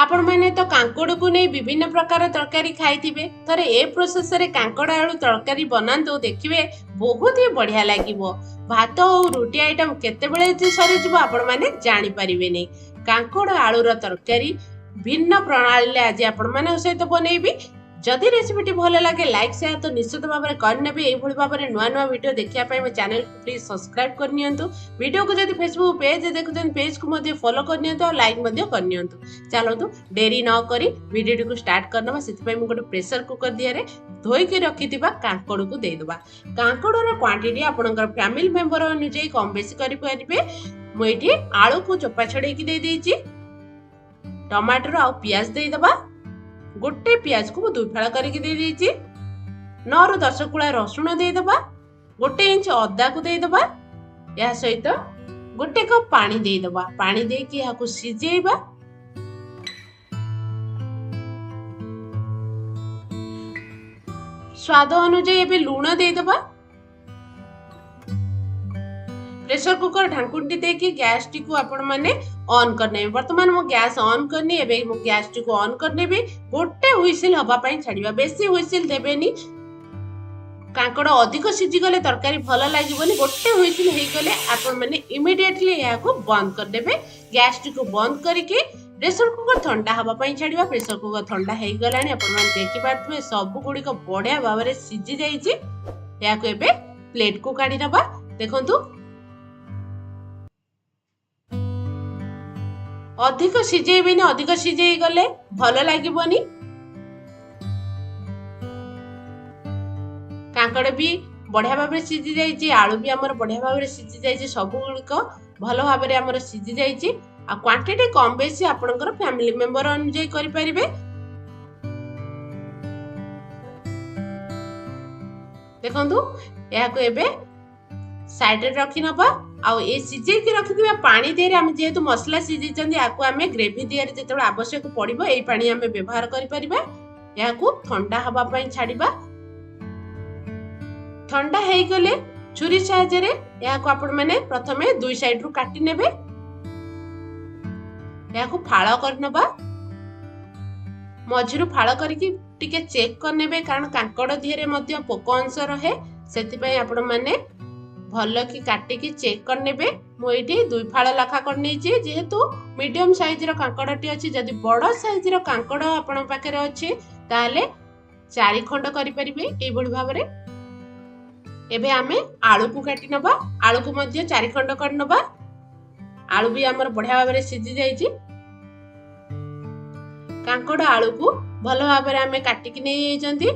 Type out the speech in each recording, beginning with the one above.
ଆପଣମାନେ ତ କାଙ୍କଡ଼କୁ ନେଇ ବିଭିନ୍ନ ପ୍ରକାର ତରକାରୀ ଖାଇଥିବେ। ଥରେ ଏ ପ୍ରୋସେସରେ କାଙ୍କଡ଼ ଆଳୁ ତରକାରୀ ବନାନ୍ତୁ, ଦେଖିବେ ବହୁତ ହି ବଢ଼ିଆ ଲାଗିବ। ଭାତ ଆଉ ରୁଟି ଆଇଟମ୍ କେତେବେଳେ ଯେ ସରିଯିବ ଆପଣମାନେ ଜାଣିପାରିବେନି। କାଙ୍କଡ଼ ଆଳୁର ତରକାରୀ ଭିନ୍ନ ପ୍ରଣାଳୀରେ ଆଜି ଆପଣମାନଙ୍କ ସହିତ ବନେଇବି। ଯଦି ରେସିପିଟି ଭଲ ଲାଗେ, ଲାଇକ୍ ସେୟାର ତ ନିଶ୍ଚିତ ଭାବରେ କରିନେବେ। ଏଇଭଳି ଭାବରେ ନୂଆ ନୂଆ ଭିଡ଼ିଓ ଦେଖିବା ପାଇଁ ମୋ ଚ୍ୟାନେଲକୁ ପ୍ଲିଜ୍ ସବସ୍କ୍ରାଇବ୍ କରିନିଅନ୍ତୁ। ଭିଡ଼ିଓକୁ ଯଦି ଫେସବୁକ୍ ପେଜ୍ ଦେଖୁଛନ୍ତି, ପେଜ୍କୁ ମଧ୍ୟ ଫଲୋ କରିନିଅନ୍ତୁ ଆଉ ଲାଇକ୍ ମଧ୍ୟ କରିନିଅନ୍ତୁ। ଚାଲନ୍ତୁ, ଡେରି ନ କରି ଭିଡ଼ିଓଟିକୁ ଷ୍ଟାର୍ଟ କରିନେବା। ସେଥିପାଇଁ ମୁଁ ଗୋଟେ ପ୍ରେସର କୁକର ଦିହରେ ଧୋଇକି ରଖିଥିବା କାଙ୍କଡ଼କୁ ଦେଇଦେବା। କାଙ୍କଡ଼ର କ୍ୱାଣ୍ଟିଟି ଆପଣଙ୍କର ଫ୍ୟାମିଲି ମେମ୍ବର ଅନୁଯାୟୀ କମ୍ ବେଶୀ କରିପାରିବେ। ମୁଁ ଏଇଠି ଆଳୁକୁ ଚୋପା ଛଡ଼େଇକି ଦେଇଦେଇଛି। ଟମାଟର ଆଉ ପିଆଜ ଦେଇଦେବା। ଗୋଟେ ପିଆଜକୁ ମୁଁ ଦୁଇ ଫାଳ କରିକି ଦେଇଦେଇଛି। 9ରୁ 10 କୁଳା ରସୁଣ ଦେଇଦେବା। 1 ଇଞ୍ଚ ଅଦାକୁ ଦେଇଦେବା। ଏହା ସହିତ 1 କପ୍ ପାଣି ଦେଇଦେବା। ପାଣି ଦେଇକି ଏହାକୁ ସିଝେଇବା। ସ୍ୱାଦ ଅନୁଯାୟୀ ଏବେ ଲୁଣ ଦେଇଦେବା। ପ୍ରେସର କୁକର ଢାଙ୍କୁଣୀଟି ଦେଇକି ଗ୍ୟାସଟିକୁ ଆପଣମାନେ ଅନ୍ କରିନେବେ। ବର୍ତ୍ତମାନ ମୁଁ ଗ୍ୟାସ୍ ଅନ୍ କରିନି, ଏବେ ମୁଁ ଗ୍ୟାସଟିକୁ ଅନ୍ କରିନେବି। ଗୋଟେ ହୁଇସିଲ୍ ହେବା ପାଇଁ ଛାଡ଼ିବା, ବେଶୀ ହୁଇସିଲ୍ ଦେବେନି। କାଙ୍କଡ଼ ଅଧିକ ସିଝିଗଲେ ତରକାରୀ ଭଲ ଲାଗିବନି। ଗୋଟେ ହୁଇସିଲ୍ ହେଇଗଲେ ଆପଣମାନେ ଇମିଡ଼ିଏଟଲି ଏହାକୁ ବନ୍ଦ କରିଦେବେ। ଗ୍ୟାସଟିକୁ ବନ୍ଦ କରିକି ପ୍ରେସର କୁକର ଥଣ୍ଡା ହେବା ପାଇଁ ଛାଡ଼ିବା। ପ୍ରେସର କୁକର ଥଣ୍ଡା ହେଇଗଲାଣି, ଆପଣମାନେ ଦେଖିପାରୁଥିବେ ସବୁ ଗୁଡ଼ିକ ବଢ଼ିଆ ଭାବରେ ସିଝି ଯାଇଛି। ଏହାକୁ ଏବେ ପ୍ଲେଟକୁ କାଢ଼ି ନେବା। ଦେଖନ୍ତୁ, ଅଧିକ ସିଝେଇବେନି, ଅଧିକ ସିଝେଇ ଗଲେ ଭଲ ଲାଗିବନି। କାଙ୍କଡ଼ ବି ବଢ଼ିଆ ଭାବରେ ସିଝି ଯାଇଛି, ଆଳୁ ବି ଆମର ବଢ଼ିଆ ଭାବରେ ସିଝି ଯାଇଛି, ସବୁ ଗୁଡ଼ିକ ଭଲ ଭାବରେ ଆମର ସିଝି ଯାଇଛି। ଆଉ କ୍ୱାଣ୍ଟିଟି କମ୍ ବେଶୀ ଆପଣଙ୍କର ଫ୍ୟାମିଲି ମେମ୍ବର ଅନୁଯାୟୀ କରିପାରିବେ। ଦେଖନ୍ତୁ, ଏହାକୁ ଏବେ ସାଇଡରେ ରଖି ନେବା। ଆଉ ଏ ସିଝେଇକି ରଖିଥିବା ପାଣି ଦିହରେ ଆମେ ଯେହେତୁ ମସଲା ସିଝେଇଛନ୍ତି, ଆକୁ ଆମେ ଗ୍ରେଭି ଦିହରେ ଯେତେବେଳେ ଆବଶ୍ୟକ ପଡ଼ିବ ଏଇ ପାଣି ଆମେ ବ୍ୟବହାର କରିପାରିବା। ଏହାକୁ ଥଣ୍ଡା ହେବା ପାଇଁ ଛାଡ଼ିବା। ଥଣ୍ଡା ହେଇଗଲେ ଛୁରୀ ସାହାଯ୍ୟରେ ଏହାକୁ ଆପଣମାନେ ପ୍ରଥମେ ଦୁଇ ସାଇଡରୁ କାଟି ନେବେ। ଏହାକୁ ଫାଳ କରିନେବା। ମଝିରୁ ଫାଳ କରିକି ଟିକେ ଚେକ୍ କରିନେବେ, କାରଣ କାଙ୍କଡ଼ ଦିହରେ ମଧ୍ୟ ପୋକ ଅଂଶ ରହେ। ସେଥିପାଇଁ ଆପଣମାନେ ଭଲ କି କାଟିକି ଚେକ୍ କରିନେବେ। ମୁଁ ଏଇଠି 2 ଫାଳ ଲେଖା କରିନେଇଛି, ଯେହେତୁ ମିଡ଼ିୟମ ସାଇଜର କାଙ୍କଡ଼ଟି ଅଛି। ଯଦି ବଡ଼ ସାଇଜର କାଙ୍କଡ଼ ଆପଣଙ୍କ ପାଖରେ ଅଛି, ତାହେଲେ 4 ଖଣ୍ଡ କରିପାରିବେ ଏଇଭଳି ଭାବରେ। ଏବେ ଆମେ ଆଳୁକୁ କାଟି ନେବା। ଆଳୁକୁ ମଧ୍ୟ 4 ଖଣ୍ଡ କରିନେବା। ଆଳୁ ବି ଆମର ବଢ଼ିଆ ଭାବରେ ସିଝି ଯାଇଛି। କାଙ୍କଡ଼ ଆଳୁକୁ ଭଲ ଭାବରେ ଆମେ କାଟିକି ନେଇଯାଇଛନ୍ତି।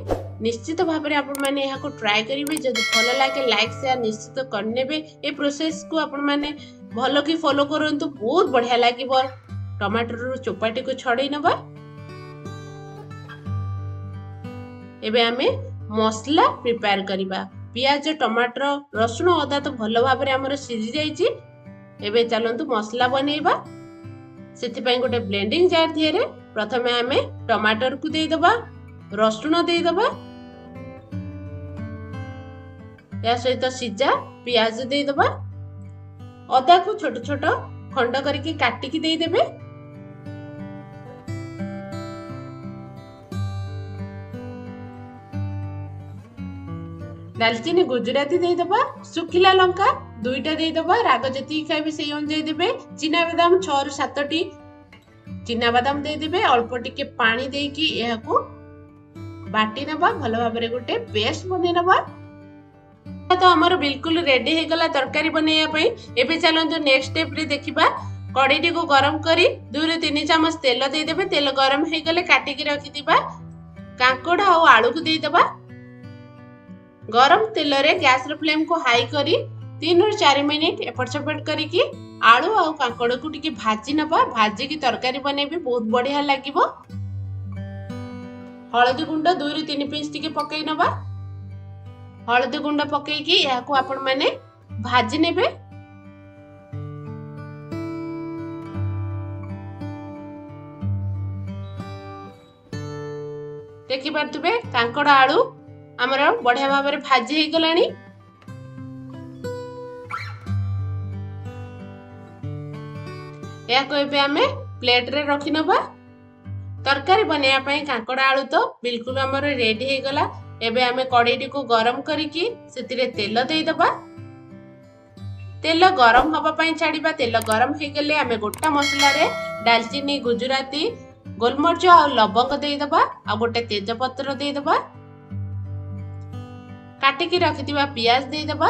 ନିଶ୍ଚିତ ଭାବରେ ଆପଣମାନେ ଏହାକୁ ଟ୍ରାଏ କରିବେ। ଯଦି ଭଲ ଲାଗେ, ଲାଇକ୍ ସେୟାର ନିଶ୍ଚିତ କରିନେବେ। ଏ ପ୍ରୋସେସକୁ ଆପଣମାନେ ଭଲ କି ଫଲୋ କରନ୍ତୁ, ବହୁତ ବଢ଼ିଆ ଲାଗିବ। ଟମାଟରରୁ ଚୋପାଟିକୁ ଛଡ଼େଇ ନେବା। ଏବେ ଆମେ ମସଲା ପ୍ରିପେୟାର କରିବା। ପିଆଜ, ଟମାଟର, ରସୁଣ, ଅଦା ତ ଭଲ ଭାବରେ ଆମର ସିଝି ଯାଇଛି। ଏବେ ଚାଲନ୍ତୁ ମସଲା ବନେଇବା। ସେଥିପାଇଁ ଗୋଟେ ବ୍ଲେଣ୍ଡିଂ ଜାର୍ ଦିହରେ ପ୍ରଥମେ ଆମେ ଟମାଟରକୁ ଦେଇଦେବା, ରସୁଣ ଦେଇଦେବା, ଏହା ସହିତ ସିଝା ପିଆଜ ଦେଇଦେବା, ଅଦାକୁ ଛୋଟ ଛୋଟ ଖଣ୍ଡ କରିକି କାଟିକି ଦେଇଦେବେ। ଡାଲଚିନି, ଗୁଜୁରାତି ଦେଇଦେବା, ଶୁଖିଲା ଲଙ୍କା 2ଟା ଦେଇଦେବା, ରାଗ ଯେତିକି ଖାଇବେ ସେଇ ଅନୁଯାୟୀ ଦେବେ। ଚିନାବାଦାମ 6ରୁ 7ଟି ଚିନାବାଦାମ ଦେଇଦେବେ। ଅଳ୍ପ ଟିକେ ପାଣି ଦେଇକି ଏହାକୁ ବାଟି ନେବା, ଭଲ ଭାବରେ ଗୋଟେ ପେଷ୍ଟ ବନେଇ ନେବା। ତ ଆମର ବିଲକୁଲ ରେଡି ହେଇଗଲା ତରକାରୀ ବନେଇବା ପାଇଁ। ଏବେ ଚାଲନ୍ତୁ ନେକ୍ସଟ ଷ୍ଟେପରେ ଦେଖିବା। କଡ଼େଇଟିକୁ ଗରମ କରି 2ରୁ 3 ଚାମଚ ତେଲ ଦେଇଦେବେ। ତେଲ ଗରମ ହେଇଗଲେ କାଟିକି ରଖିଥିବା କାଙ୍କଡ଼ ଆଉ ଆଳୁକୁ ଦେଇଦେବା। ଗରମ ତେଲରେ ଗ୍ୟାସର ଫ୍ଲେମକୁ ହାଇ କରି 3ରୁ 4 ମିନିଟ୍ ଏପଟ ସେପଟ କରିକି ଆଳୁ ଆଉ କାଙ୍କଡ଼କୁ ଟିକେ ଭାଜି ନେବା। ଭାଜିକି ତରକାରୀ ବନେଇବେ, ବହୁତ ବଢ଼ିଆ ଲାଗିବ। ହଳଦୀ ଗୁଣ୍ଡ 2ରୁ 3 ପିସ୍ ଟିକେ ପକେଇ ନେବା। ହଳଦୀ ଗୁଣ୍ଡ ପକେଇକି ଏହାକୁ ଆପଣମାନେ ଭାଜି ନେବେ। ଦେଖିପାରୁଥିବେ, କାଙ୍କଡ଼ ଆଳୁ ଆମର ବଢ଼ିଆ ଭାବରେ ଭାଜି ହେଇଗଲାଣି। ଏହାକୁ ଏବେ ଆମେ ପ୍ଲେଟରେ ରଖିନେବା। ତରକାରୀ ବନେଇବା ପାଇଁ କାଙ୍କଡ଼ ଆଳୁ ତ ବିଲକୁଲ ଆମର ରେଡି ହେଇଗଲା। ଏବେ ଆମେ କଡ଼େଇଟିକୁ ଗରମ କରିକି ସେଥିରେ ତେଲ ଦେଇଦେବା। ତେଲ ଗରମ ହବା ପାଇଁ ଛାଡ଼ିବା। ତେଲ ଗରମ ହେଇଗଲେ ଆମେ ଗୋଟା ମସଲାରେ ଡାଲଚିନି, ଗୁଜୁରାତି, ଗୋଲମରିଚ ଆଉ ଲବଙ୍ଗ ଦେଇଦେବା, ଆଉ ଗୋଟେ ତେଜପତ୍ର ଦେଇଦେବା। କାଟିକି ରଖିଥିବା ପିଆଜ ଦେଇଦେବା।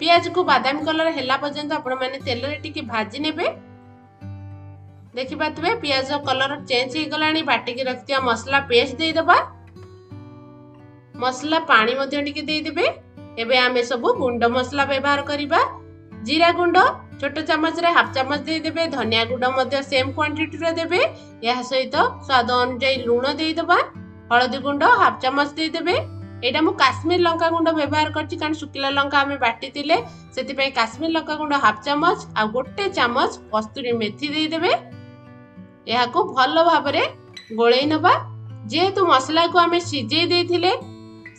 ପିଆଜକୁ ବାଦାମୀ କଲର ହେଲା ପର୍ଯ୍ୟନ୍ତ ଆପଣମାନେ ତେଲରେ ଟିକେ ଭାଜି ନେବେ। ଦେଖିପାରୁଥିବେ ପିଆଜ କଲର ଚେଞ୍ଜ ହେଇଗଲାଣି। ବାଟିକି ରଖିଥିବା ମସଲା ପେଷ୍ଟ ଦେଇଦେବା। ମସଲା ପାଣି ମଧ୍ୟ ଟିକେ ଦେଇଦେବେ। ଏବେ ଆମେ ସବୁ ଗୁଣ୍ଡ ମସଲା ବ୍ୟବହାର କରିବା। ଜିରା ଗୁଣ୍ଡ ଛୋଟ ଚାମଚରେ ହାଫ ଚାମଚ ଦେଇଦେବେ। ଧନିଆ ଗୁଣ୍ଡ ମଧ୍ୟ ସେମ୍ କ୍ୱାଣ୍ଟିଟିର ଦେବେ। ଏହା ସହିତ ସ୍ୱାଦ ଅନୁଯାୟୀ ଲୁଣ ଦେଇଦେବା। ହଳଦୀ ଗୁଣ୍ଡ ହାଫ ଚାମଚ ଦେଇଦେବେ। ଏଇଟା ମୁଁ କାଶ୍ମୀର ଲଙ୍କା ଗୁଣ୍ଡ ବ୍ୟବହାର କରିଛି, କାରଣ ଶୁଖିଲା ଲଙ୍କା ଆମେ ବାଟିଥିଲେ, ସେଥିପାଇଁ କାଶ୍ମୀର ଲଙ୍କା ଗୁଣ୍ଡ ହାଫ ଚାମଚ ଆଉ 1 ଚାମଚ କସ୍ତୁରୀ ମେଥି ଦେଇଦେବେ। ଏହାକୁ ଭଲ ଭାବରେ ଗୋଳେଇ ନେବା। ଯେହେତୁ ମସଲାକୁ ଆମେ ସିଝେଇ ଦେଇଥିଲେ,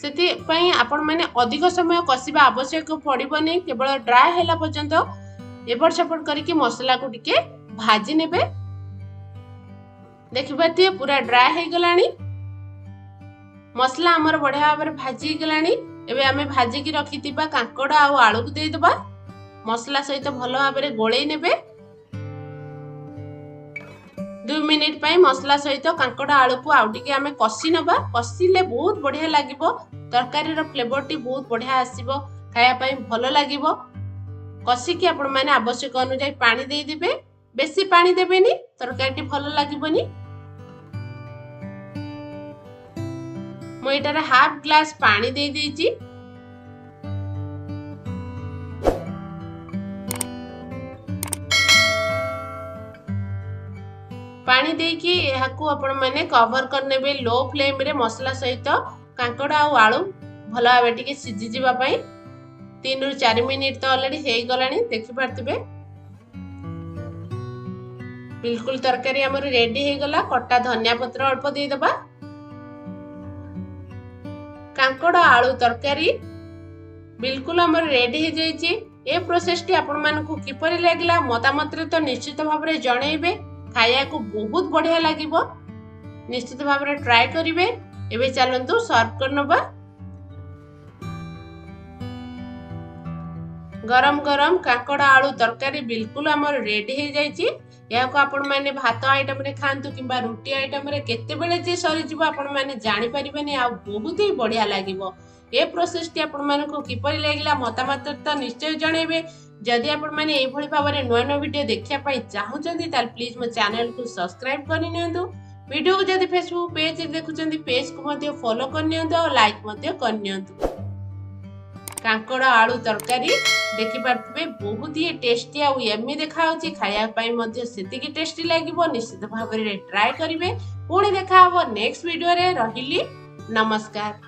ସେଥିପାଇଁ ଆପଣମାନେ ଅଧିକ ସମୟ କଷିବା ଆବଶ୍ୟକ ପଡ଼ିବନି। କେବଳ ଡ୍ରାଏ ହେଲା ପର୍ଯ୍ୟନ୍ତ ଏପଟ ସେପଟ କରିକି ମସଲାକୁ ଟିକେ ଭାଜି ନେବେ। ଦେଖିପାରୁଥିବେ ପୁରା ଡ୍ରାଏ ହେଇଗଲାଣି। ମସଲା ଆମର ବଢ଼ିଆ ଭାବରେ ଭାଜି ହେଇଗଲାଣି। ଏବେ ଆମେ ଭାଜିକି ରଖିଥିବା କାଙ୍କଡ଼ ଆଉ ଆଳୁକୁ ଦେଇଦେବା। ମସଲା ସହିତ ଭଲ ଭାବରେ ଗୋଳେଇ ନେବେ। 2 ମିନିଟ୍ ପାଇଁ ମସଲା ସହିତ କାଙ୍କଡ଼ ଆଳୁକୁ ଆଉ ଟିକେ ଆମେ କଷି ନେବା। କଷିଲେ ବହୁତ ବଢ଼ିଆ ଲାଗିବ, ତରକାରୀର ଫ୍ଲେଭରଟି ବହୁତ ବଢ଼ିଆ ଆସିବ, ଖାଇବା ପାଇଁ ଭଲ ଲାଗିବ। କଷିକି ଆପଣମାନେ ଆବଶ୍ୟକ ଅନୁଯାୟୀ ପାଣି ଦେଇଦେବେ। ବେଶୀ ପାଣି ଦେବେନି, ତରକାରୀଟି ଭଲ ଲାଗିବନି। ମୁଁ ଏଇଟାରେ ହାଫ ଗ୍ଲାସ ପାଣି ଦେଇଦେଇଛି। ପାଣି ଦେଇକି ଏହାକୁ ଆପଣମାନେ କଭର କରିନେବେ ଲୋ ଫ୍ଲେମ୍ରେ। ମସଲା ସହିତ କାଙ୍କଡ଼ ଆଉ ଆଳୁ ଭଲ ଭାବେ ଟିକେ ସିଝିଯିବା ପାଇଁ 3ରୁ 4 ମିନିଟ୍ ତ ଅଲରେଡି ହେଇଗଲାଣି, ଦେଖିପାରୁଥିବେ। ବିଲକୁଲ ତରକାରୀ ଆମର ରେଡି ହେଇଗଲା। କଟା ଧନିଆ ପତ୍ର ଅଳ୍ପ ଦେଇଦେବା। କାଙ୍କଡ଼ ଆଳୁ ତରକାରୀ ବିଲକୁଲ ଆମର ରେଡି ହେଇଯାଇଛି। ଏ ପ୍ରୋସେସଟି ଆପଣମାନଙ୍କୁ କିପରି ଲାଗିଲା ମତାମତରେ ତ ନିଶ୍ଚିତ ଭାବରେ ଜଣେଇବେ। ଖାଇବାକୁ ବହୁତ ବଢ଼ିଆ ଲାଗିବ, ନିଶ୍ଚିତ ଭାବରେ ଟ୍ରାଏ କରିବେ। ଏବେ ଚାଲନ୍ତୁ ସର୍ଭ କରିନେବା। ଗରମ ଗରମ କାଙ୍କଡ଼ ଆଳୁ ତରକାରୀ ବିଲକୁଲ ଆମର ରେଡି ହେଇଯାଇଛି। ଏହାକୁ ଆପଣମାନେ ଭାତ ଆଇଟମରେ ଖାଆନ୍ତୁ କିମ୍ବା ରୁଟି ଆଇଟମରେ, କେତେବେଳେ ଯେ ସରିଯିବ ଆପଣମାନେ ଜାଣିପାରିବେନି, ଆଉ ବହୁତ ହି ବଢ଼ିଆ ଲାଗିବ। ଏ ପ୍ରୋସେସଟି ଆପଣମାନଙ୍କୁ କିପରି ଲାଗିଲା ମତାମତ ତ ନିଶ୍ଚୟ ଜଣେଇବେ। ଯଦି ଆପଣମାନେ ଏଇଭଳି ଭାବରେ ନୂଆ ନୂଆ ଭିଡ଼ିଓ ଦେଖିବା ପାଇଁ ଚାହୁଁଛନ୍ତି, ତାହେଲେ ପ୍ଲିଜ୍ ମୋ ଚ୍ୟାନେଲକୁ ସବସ୍କ୍ରାଇବ୍ କରିନିଅନ୍ତୁ। ଭିଡ଼ିଓକୁ ଯଦି ଫେସବୁକ୍ ପେଜରେ ଦେଖୁଛନ୍ତି, ପେଜକୁ ମଧ୍ୟ ଫଲୋ କରିନିଅନ୍ତୁ ଆଉ ଲାଇକ୍ ମଧ୍ୟ କରିନିଅନ୍ତୁ। କାଙ୍କଡ଼ ଆଳୁ ତରକାରୀ ଦେଖିପାରୁଥିବେ ବହୁତ ହି ଟେଷ୍ଟି ଆଉ ୟମି ଦେଖାଯାଉଛି। ଖାଇବା ପାଇଁ ମଧ୍ୟ ସେତିକି ଟେଷ୍ଟି ଲାଗିବ। ନିଶ୍ଚିତ ଭାବରେ ଟ୍ରାଏ କରିବେ। ପୁଣି ଦେଖା ହବ ନେକ୍ସଟ ଭିଡ଼ିଓରେ। ରହିଲି, ନମସ୍କାର।